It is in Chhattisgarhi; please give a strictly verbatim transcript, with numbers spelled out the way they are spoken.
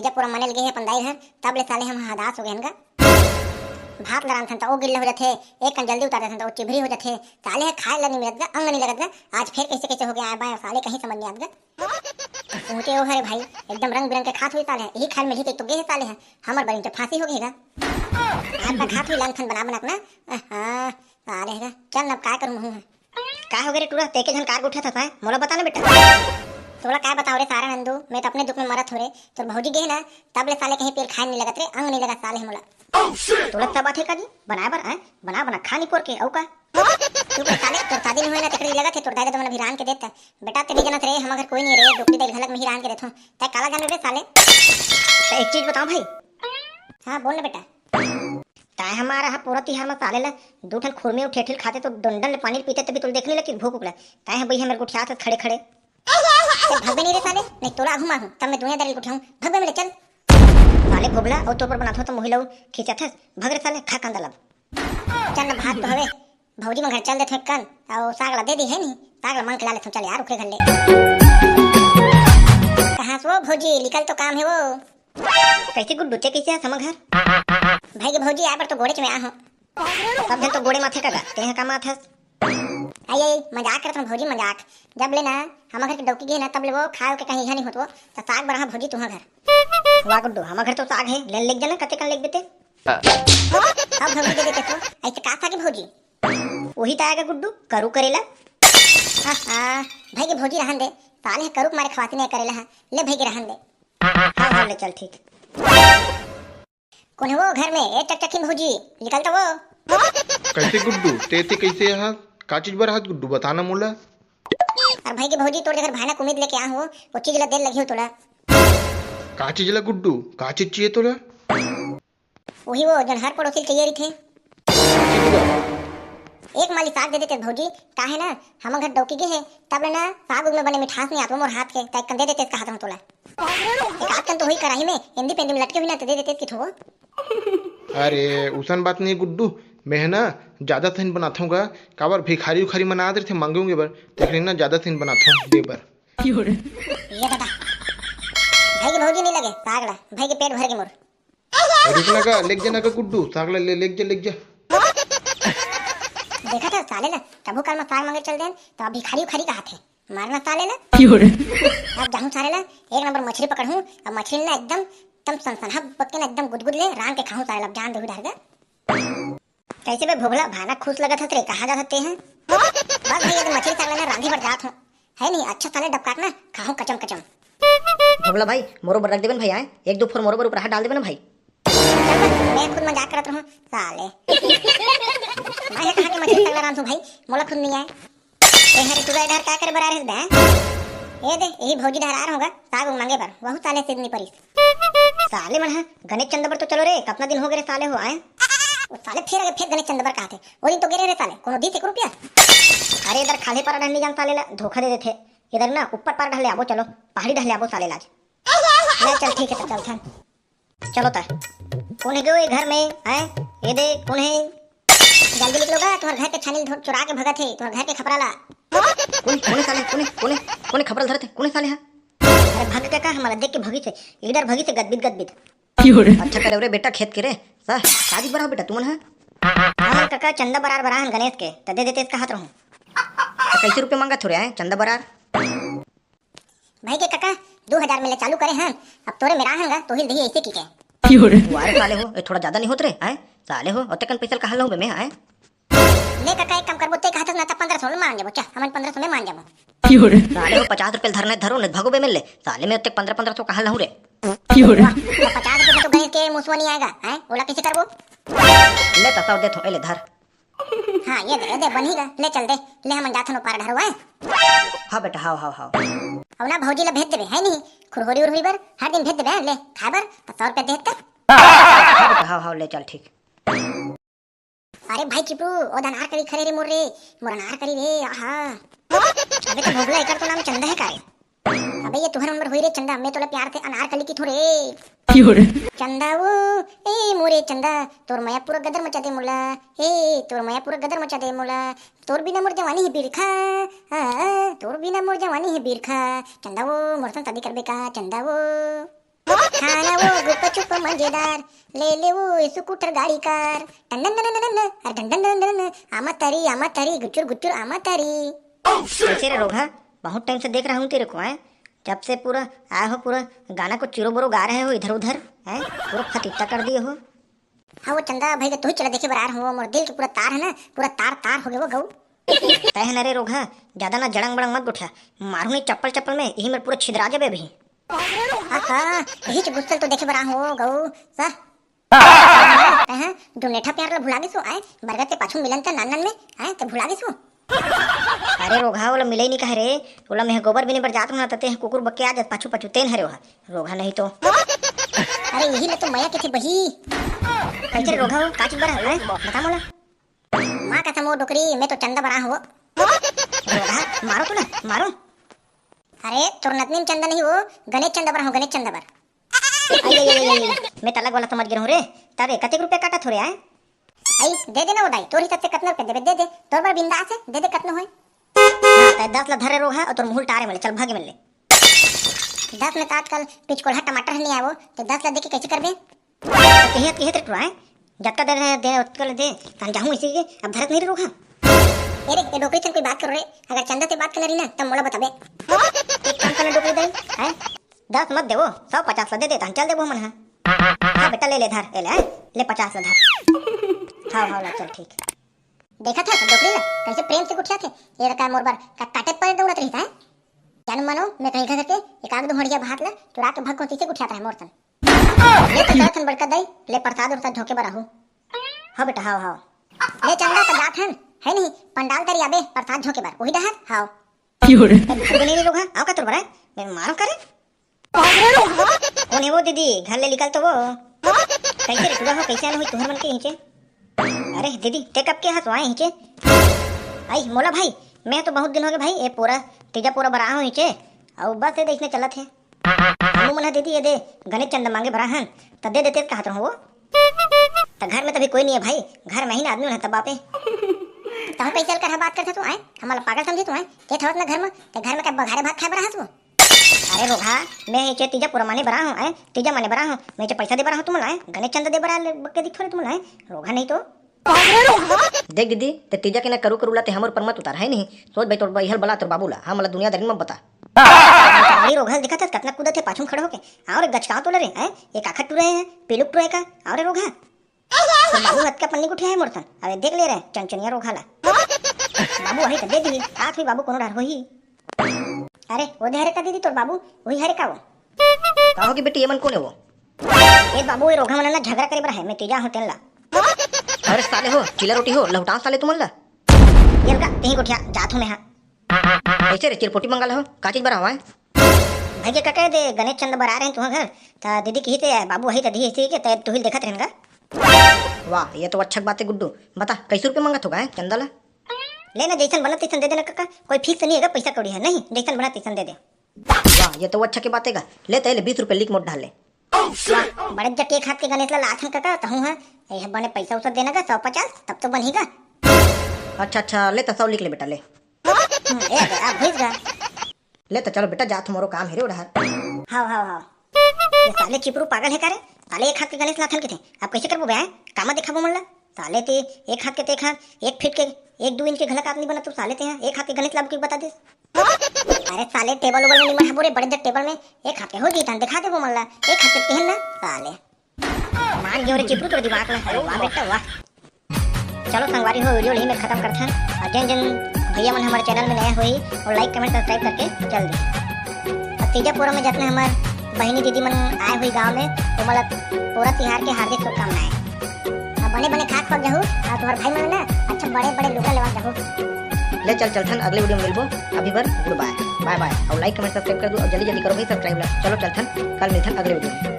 पूरा मने लगे हे अपन दाई घर, तब ले साले हम हदास हो गए हन गा। भात ल रांधथन त ओ गिल्ला हो जाथे, एक कन जल्दी उतार देथन त ओ चिभरी हो जाथे। साले ह खाए ल नहीं मिलत गा, अंग नहीं लगत गा। आज फिर कैसे कैसे हो गया आए बाय, साले कहीं समझ नहीं आत गा। ऊँटे ओ हरे भाई, एकदम रंग बिरंग के खात हुई साले ह, यही खाए ल मिलही कही तो गे हे साले ह, हमर बरिन तो फांसी हो गई गा। आज मैं खात हुई लांग फन बना बना के ना। आहा, साले ह, चल अब काय करूँ हूँ। का हो गे रे टूरा, तेके झन कार उठत हस, मोला बता ना बेटा। तोला काय बताओ रे सारा नंदू, मैं तो अपने दुख में मरत हो रे। तोर भौजी गे ना, तब ले साले कहीं पेल खाए नहीं लगत रे, अंग नहीं लगत साले ह मोला। तोला तब आथे का जी बनाए बर, आए बना बना खा नहीं पोर के, अउ का? तू के साले तोर शादी नहीं होए ना, तेकरे लगत हे तोर दादा मन भी रान के देता। बेटा तेरी जनत रे, हम घर कोई नहीं रे, डोकरी दाई घलक में ही रान के देथों। तै काला जान रे साले। तो एक चीज बताओ भाई। हाँ बोल ना बेटा। तै हमारा हा पूरा तिहार में साले ला दू ठन खुरमी अउ ठेठिल खाते तो डंडन ले पानी पीते तभी तोला देखने लगी भूख उकला। तै हा बई हमर गोठियात हस खड़े खड़े। चल भगबे नहीं रे साले, नहीं तोला आघू मारू, तब मैं दुनियादारी गोठियाऊं। भगबे मिले चल। साले भोभला, अउ तोर पर बनाथो तो मोहिला खींचत हस। भग रे साले, खा कंदा लब। चल ना भाग तो हवे, भौजी मन घर चल देथों एक कन, अउ साग ला दे दी है नहीं, साग ला मांग के ला लेथों, चल यार ओकरे घर ले। कहाँ से वो भौजी, निकल तो काम है वो। कैसे गुड्डू, ते कैसे हस हमर घर? भाई के भौजी, आए बर तो गोड़े च में आ हो। सब झन तो गोड़े माथे का गा, ते ह का माथस? आई आई, मजाक करत हूँ भौजी, मजाक। जब ले ना हमर घर के डौकी गे ना, तब ले वो खाए के कहीं इहा नहीं होत वो, तो साग बरहा भौजी तुहा घर। वाह गुड्डू, हमर घर तो साग है, ले लेके जाना, कते कन लेके बेते। अब भौजी दे देते तो, ऐसे का साग है भौजी? वही तो आएगा गुड्डू, करू करेला। हाँ हाँ, भाई के भौजी रहन दे, साले ह करू के मारे खवाती नहीं करेला है, ले भाई के रहन दे। हाँ हाँ, ले चल ठीक। कौन है वो घर में? ए चकचकी भौजी, निकल तो वो। कैसे गुड्डू, ते ते कैसे हस? का चीज बर हस गुड्डू, बता ना मोला। अरे भाई के भौजी, तोर जगह भानक उम्मीद लेके आ हो, वो चीज ला देर लगी हो तोला। का चीज ला गुड्डू, का चीज चाहिए तोला? वही वो जन हर पड़ोसी चाहिए रही थे। एक माली साग दे देते भौजी, काहे ना हमर घर डौकी गे है, तब ले ना साग उग में बने मिठास नहीं आत वो मोर हाथ के, तै कन दे देते कहा था तोला। एक आध कन तो हुई कढ़ाई में, एंदी पेंदी में लटके हुई ना, तो दे देते कि थो। अरे, उसन बात नहीं गुड्डू, मैं ह ना ज्यादा सहीन बनाथों गा, काबर भिखारी उखारी मन आत रहिथे मांगे उंगे बर, तेकरे ना ज्यादा सहीन बनाथों दे बर। ये दादा, भाई के भौजी नहीं लगे साग ला, भाई के पेट भर के मोर। रुक ना का, लेग जा ना का गुड्डू, साग ला ले, लेग जा, लेग जा। देखा था साले ला, कभू काल में साग मांगे चल देन, तो अब भिखारी उखारी कहा थे। मारना साले ला। अब जाहूं साले ला, एक नंबर मछली पकड़हूं, अब मछली ना एकदम, एकदम सनसनहा बक्के ना एकदम गुदगुद ले, रान के खाहूं साले ला, अब जान दे डर गा। कैसे बे भोभला, भाना खुश लगत हस रे, कहाँ जात हस ते हैं? बस भाई, ये तो मछली साग ला ना रांधी बर जात हूँ। है नहीं, अच्छा साले डबकाट ना, खाहूं कचम कचम। भोभला भाई, मोरो बर रख देबे न भाई, आए, एक दो फोर मोरो बर ऊपर हाथ डाल देबे ना भाई। चल बे, मैं खुद मजाक करत रहूं, साले। मैं ह कहाँ के मछली तगड़ा रांधूं भाई, मोला खुद नहीं आए। ए हरे, तू इधर का करे बर आ रहे बे? ए दे, यही भौजी डहरार होगा, साग उग मांगे बर, वहू साले सिद नहीं परिस। साले मन ह, गणेश चंदा बर तो चलो रे, कतना दिन हो गए रे साले हो आए। वो साले फिर आगे, फिर गणेश चंदा बर कहा थे, वो दिन तो गिरे रे साले, कोनो दी थे को रुपया? अरे इधर खाल्हे पारा डहर नहीं जान साले ला, धोखा दे देथे। इधर ना, ऊपर पारा डहले आबो, चलो, पहाड़ी डहले आबो साले लाज। ले चल, ठीक है, तो चलथन। चलो ता। कौन है गो ये घर में? हैं? ये दे, कौन है? जल्दी निकलो गा, तुम्हारे घर के छानी ढो-, चुरा के भगत है, तुम्हारे घर के खपरा ला। कौन, कौन है साले? कौन है, कौन है, कौन है खपरा धरत है? कौन है साले है? अरे भग के का, हमारा देख के भगी से, इधर भगी से गदबिद, गदबिद। अच्छा करे रे बेटा, खेत के रे। सा, शादी बड़ा हो बेटा, तुमन है? हाँ काका, चंदा बरार बराहन गणेश के, त दे देते इसका हाथ रहूं। तो कैसे रुपये मांगा थोड़े आए, चंदा बरार? भाई के काका, दो हजार में ले चालू करे हन, अब तोरे मेरा हंगा, तो हिल दही ऐसे की के। वाह रे साले हो, ए थोड़ा ज्यादा नहीं होत रे, हैं? साले हो, ओते कन पैसा कहाँ लाऊं बे मैं, हैं? ले काका, एक काम करबो, ते कहत हस ना, त पन्द्रह सौ में मान जाबो, चल, हमन पन्द्रह सौ में मान जाबो। साले हो, पचास रुपये धरने धरो, नहीं भगो बे मिल ले, साले में ओते पन्द्रह पन्द्रह सौ कहाँ लाऊं रे? वाह, तो पचास रुपये में तो गणेश के मुसवा नहीं आएगा, हैं? ओला कैसे करबो? ले त सौ देथों, ए ले धर। हाँ, ये दे, ये दे, बनी गा। ले चल दे, ले हमन जाथन ओ पार डहर, हैं? हाँ बेटा, हाव, हाव, हाव। अब ना भौजी ला भेज देबे, है नहीं? खुरहोरी उरहोरी बर, हर दिन भेज देबे, हैं? ले, खाए बर, त सौ रुपया दे त। हाँ बेटा, हाव, हाव, ले चल, ठीक। अरे भाई चिपरू, ओ दनार करी खरे रे मोर रे, मोर अनार करी रे, आहा। अबे तो भोभला, एकर तो नाम चंदा है का रे? अबे ये तुहर उम्र होई रे चंदा, मैं तोला प्यार से अनारकली की थों रे। चंदा वो, ए मोरे चंदा, तोर मया पूरा गदर मचा दे मोला, ए तोर मया पूरा गदर मचा दे मोला, तोर बिना मोर जवानी ही बिरखा, आ, तोर बिना मोर जवानी ही बिरखा, चंदा वो, मोर संग शादी करबे का, चंदा वो। खाना वो, चुप मजेदार, ले ले वो स्कूटर गाड़ी कार। टन टन टन टन टन, अरे टन टन टन टन, आमा तारी, आमा तारी, गुचुर गुचुर आमा तारी। कैसे रे रोगहा, बहुत टाइम से देख रहा हूँ तेरे को, हैं? जब से पूरा आए हो, पूरा गाना को चिरो बोरो गा रहे हो इधर उधर, हैं? पूरा फतित्ता कर दिए हो। हाँ, वो चंदा भाई के तू ही चला देखे बर आ रहा हूँ, वो मोर दिल के पूरा तार है ना, पूरा तार तार हो गए वो गऊ। तय है ना रे रोगहा, ज्यादा ना जड़ंग बड़ंग मत गोठिया, मारू नहीं चप्पल चप्पल में, यही मेरे पूरा छिदरा जाबे अभी। आहा, यही च गुस्सल तो देखे बर आ रहा हूँ वो गऊ। सह। तय है, दुनेठा प्यार ला भुला गिसू आए, बरगद के पाछू मिलन त नान नान में, आए, ते भुला गिसू। अरे रोगहा, ओला मिले नहीं कहे रे, ओला मैं गोबर बिने बर जात रहूं ना, त ते कुकुर बक्के आ जात पाछू पाछू, तेन हरे ओहा, रोगहा नहीं तो। अरे यही ले तो मया के थे बही। कैसे रे रोगहा हो, का चीज बर है, हैं? बता मोला। माँ कसम वो डोकरी, मैं तो चंदा बर आ हूँ वो। रोगहा, मारो तू ना, मारो। अरे तोर नतनी में चंदा नहीं वो, गणेश चंदा बर हूँ, गणेश चंदा बर। आई, आई, आई, आई, मैं त अलग वाला समझ गे रहूं रे। तबे कतेक रुपया काटत हो रे आए? आई, दे दे ना वो दाई, तोर हिसाब से कतना रुपया देबे, दे दे, तोर बर बिंदास है, दे दे कतना होय। हाँ, तय दस ला धरे रोगहा और तोर मुहुल टारे मले, चल भागे मले। दस में त आजकल पिचकोल्हा टमाटर है नहीं आवो, तो दस ला दे के कैसे करबे? तो कहियत, कहियत रे टुरा, हैं? जतका दे रहे दे, उतका ले दे, तहन जाहूं इसी के, अब धरत नहीं रे रोगहा। ए रे, ए डोकरी चल कोई बात करो रे, अगर चंदा ते बात करना रही ना, तब मोला बताबे। एक काम करना डोकरी दाई, हैं? दस मत देवो, सौ पचास ला दे दे, तहन चल देबो हमन हा। हाँ बेटा, ले ले धर, ए ले, ले पचास ला धर। हाँ, हाँ, ला चल ठीक। देखा था डोकरी ला, कैसे प्रेम से गुठिया थे, ये रखा मोर बर, का काटे पर दौड़त रही था, हैं? जान मानो, मैं कहीं घर के एक आग दो हड़िया भात ला, चुरा के भग से गुठिया था मोर तन। ले तो करथन बड़का दाई, ले प्रसाद उरसाद झोंके बर आहू। हाँ बेटा, हाव, हाव। ले चंदा त जात हन, है नहीं, पंडाल तरी आबे, प्रसाद झोंके बर, वही डहर, हाव। क्यों रे? भागो नहीं रे रोगहा, आओ का तोर बरा, मैं मारो करे। कौन है वो दीदी, घर ले निकल तो वो। कैसे रे टुरा हो, कैसे आना हुई तुहर मन के हिंचे? अरे दीदी, ते कब के हंसवाए हिंचे? आई, मोला भाई, मैं तो बहुत दिन हो गए भाई, ये पूरा, तीजा पूरा बरा हो हिंचे, और बस ये इसने चलत है। हमू मन ह दीदी, ये दे, गणेश चंदा मांगे बर आहन, त दे देते कहत रहूं वो। त घर में तभी कोई नहीं है भाई, घर में ही ना आदमी मन ह तब बापे। तहूं कैसे अलकर ह बात करथे तू, आए? हमला पागल समझे तू, आए? ते थवत ना घर में, ते घर में का बघारे भात खाए बर आहस वो? अरे रोगहा, मैं इचे तीजा पूरा माने बर आहूं, आए? तीजा माने बर आहूं, मैं इचे पैसा दे बर आहूं तुमन ला, आए? गणेश चंदा दे बर आए, बक के दिखथो रे तुमन ला, आए? रोगहा नहीं तो। देख दीदी, ते तीजा के ना करू करू ला ते हमर ऊपर मत उतार, है नहीं? सोच भाई तोर बहिल बला तोर बाबू ला, हमला दुनियादारी में बता। अरे रोगहा दिखत हस, कतना कूदत हे पाछू में खड़े होके। आओ रे गचकाओ तो ले रे, हैं? एक आखा टुरे है, पेलुक टुरे का, आओ रे रोगहा। तोर बाबू हतका पन्नी गुठिया है मोर संग। अबे देख ले रे, चनचनिया रोगहा ला। बाबू वही तो दे दी, आत हुई बाबू कोनो डर होही। अरे, वो दे हरे का दीदी तोर बाबू, वही हरे का वो। का होगी बेटी, ये मन कौन है वो? ए बाबू, ए रोगहा मन ना झगड़ा करे बर है, मैं तीजा हूं तेन ला। अरे साले हो, चीला रोटी हो, लहुटा साले तुमन ला। ये लगा, तेही गोठिया, जात हूं मैं हां। कैसे रे, चिरपोटी मंगा ला हो, का चीज बर हवा है? भाई के का कह दे, गणेश चंद बर आ रहे हैं तुहां घर, त दीदी कही ते बाबू वही त दी इसी के, त तू ही देखत रहन का। वाह, ये तो अच्छा बात है गुड्डू। बता, कैसे रुपये मंगत होगा है चंदा ला? ले ना, जैसन बनत तैसन दे देना काका, कोई फिक्स नहीं है पैसा कौड़ी है, नहीं, जैसन बनत तैसन दे दे। वाह, ये तो अच्छा के बात है गा। ले त ले बीस रुपये लिख मोट ढाल ले। वाह, बड़े जट एक हाथ के गणेश ला लाथन काका, तहूं है, ये बने पैसा उसा देना का, सौ पचास, तब तो बनी गा। अच्छा, अच्छा, ले त सौ लिख ले बेटा, ले। हम्म, ए दे, अब भूस गा। ले त चलो बेटा, जा तुम्हारो काम है रे उड़ार। हाव, हाव, हाव। ये साले चिपरू पागल है का रे? साले एक हाथ के गणेश लाथन के थे, अब कैसे करबो बे? कामा देखाबो मन ला? साले ते एक हाथ के ते एक हाथ, एक फीट के, एक दो इंच के घलक आदमी बना तू साले ते, एक हाथ के गणेश लाबू के बता दे। अरे साले, टेबल उबल में निमन हबो रे, बड़े जट टेबल में एक हाथ के हो जीतन, दिखा देबो मन ला, एक हाथ के तेहन ना साले। मान गयो रे चिपरू तोर दिमाग ला, अरे वाह बेटा वाह। चलो संगवारी हो, वीडियो यही में खत्म करथन। और जिन जिन भैया मन हमारे चैनल में नया होही, वो लाइक कमेंट सब्सक्राइब करके चल दी। और तीजा पूरा में जितने हमारे बहिनी दीदी मन आए हुई गांव में, वो मतलब पूरा तिहार के हार्दिक शुभकामनाएं। अब बने बने खाक पक जाहू, और तुम्हारे भाई मन ना अच्छा बड़े बड़े लुगा लेवा जाहू। ले चल चलथन, अगले वीडियो में मिलबो। अभी बर गुड बाय, बाय बाय। और लाइक कमेंट सब्सक्राइब कर दो, और जल्दी जल्दी करो भाई सब्सक्राइब ला। चलो चलथन, कल मिलथन अगले वीडियो में।